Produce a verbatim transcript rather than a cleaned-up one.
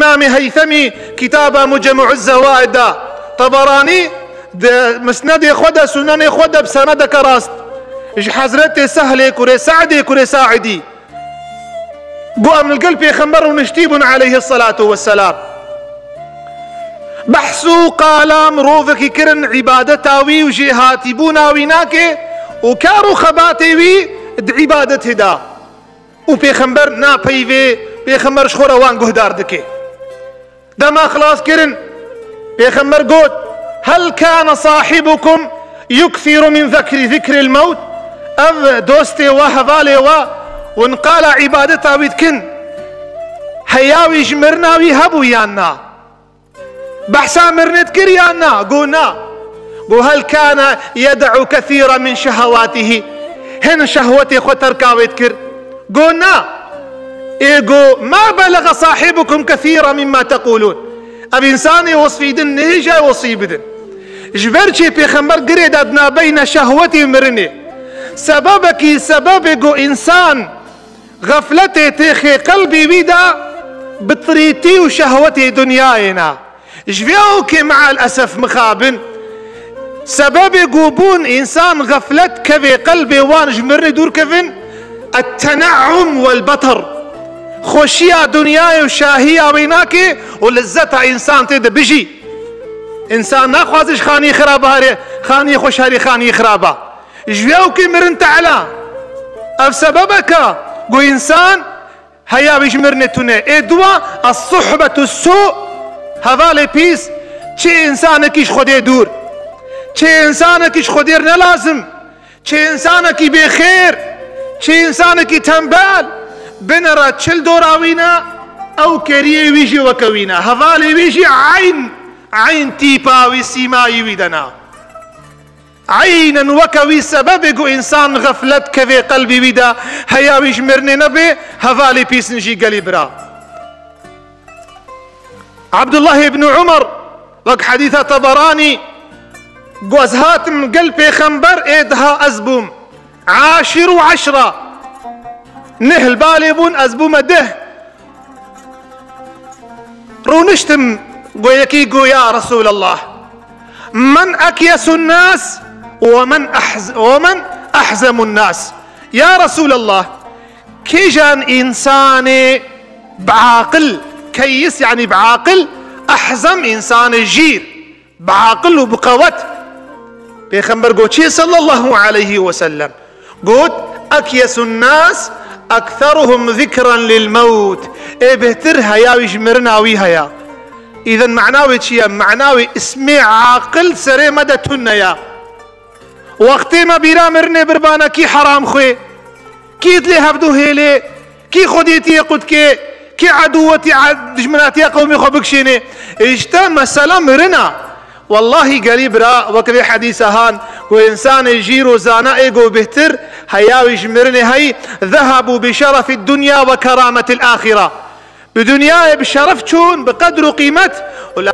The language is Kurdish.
Îmamê Heythemî kitaba Mucemû Zewaid de, Teberanî di Misnedê xwe de, Sunenê xwe de bi senedeke rast ji Hezretê Sehlê kurê Se'dê kurê Saidî got, em li gel Pêxember rûniştî bûn aleyhisselatu vesselam. Behs û qala mirovekî kirin îbadeta wî û jêhatîbûna wî nake û kar û xebatê wî di îbadetê de. Û Pêxember napeyivê, Pêxember ji xwe re wan guhdar dike. Dema xilas kirin, Pêxember got, "Hel kana sahibukum yukthiru min zekri, zikril mewt?" Ev dostê we, hevalê we, hûn qala îbadeta wî dikin, heya wî ji mirina wî hebû yan na? Behsa mirinê dikir yan na? Go na. Go, "Hel kana yed'u kethîra min şehewatihî?" Hin şehwetê xwe terka wê dikir? Go na. Ê go, "Ma belaga sahibukum kethîra mimma teqûlûn." Ev însanê wesfî din nehêja wesfî bidin. Ji ber çi Pêxember girê da di nabeyna şehwetê û mirinê? Sebebekî, sebebê go însan xefletê têxê qelbê wî de, bitirîtî û şehwetê dinyayê ne. Ji vê awkê meal esef mixabin, sebebê ku bûn însan xeflet kevê qelbê wan ji mirinê dûr kevin, et-tene'um wel-beter. Xweşiya dinyayê û şahiya wê nake û lezzeta însan tê de bijî. Însan naxwaze ji xanî xiraba here, xanî xweş herî xanî xiraba. Ji vê awkê mirin te'la. Ev sebebeke ku însan heya wî ji mirinê tune. Ê dua, es-suhbetu su, hevalê pîs, çi însanekî ji Xwedê dûr, çi însanekî ji Xwedê re ne lazim, çi însanekî bêxêr, çi însanekî tembel, binera çil dora wî ne, ew keriyê wî jî weke wî ne. Hevalê wî jî eyn, eyn tîpa wî, sîmayî wî de ne. Eynen weke wî sebebê ku însan xeflet kevê qelbî wî de, heya wî ji mirinê nebe, hevalê pîs in jî gelî bira. Abdullah ibn Umar, wek hedîsa Teberanî, got, ez hatim gel Pêxember, ê diha ez bûm aşir û eşra. Neh li balê bûn, ez bûme deh. Rûniştim, go yekî go, "Ya Resûlallah, men ekyesun nas we men ehz-, we men ehzemun nas?" Ya Resûlallah, kîjan însanê bi aqil, keyis, yanî bi aqil, ehzem, însanê jîr, bi aqil û bi qewet. Pêxember got çi sallallahu aleyhi ve sellem? Got, "Ekyesun nas ekseruhum zikran lil mewt." Ê bêhtir heya wî ji mirina wî heya. Îden mana wê çi ye? Mana wê ismê aqil serê me de tune ye. Wextê me bîra mirinê birbane, kî heram xwê, kî dilê hevdu hêlê, kî xwedîtiyê qut kê, kî edûwetî, e, dijminatiya qewmê xwe bikişênê. Îşte mesela mirina. Wellahî gelî bira, wek vê hedîsa han, ku însanê jîr û zana ê go bêhtir, heya wî ji mirinê hey, zehabû bi şerefî dunya ve kerametil axira. Bi dinyayê bi şeref çûn, bi qedr û qîmet, û li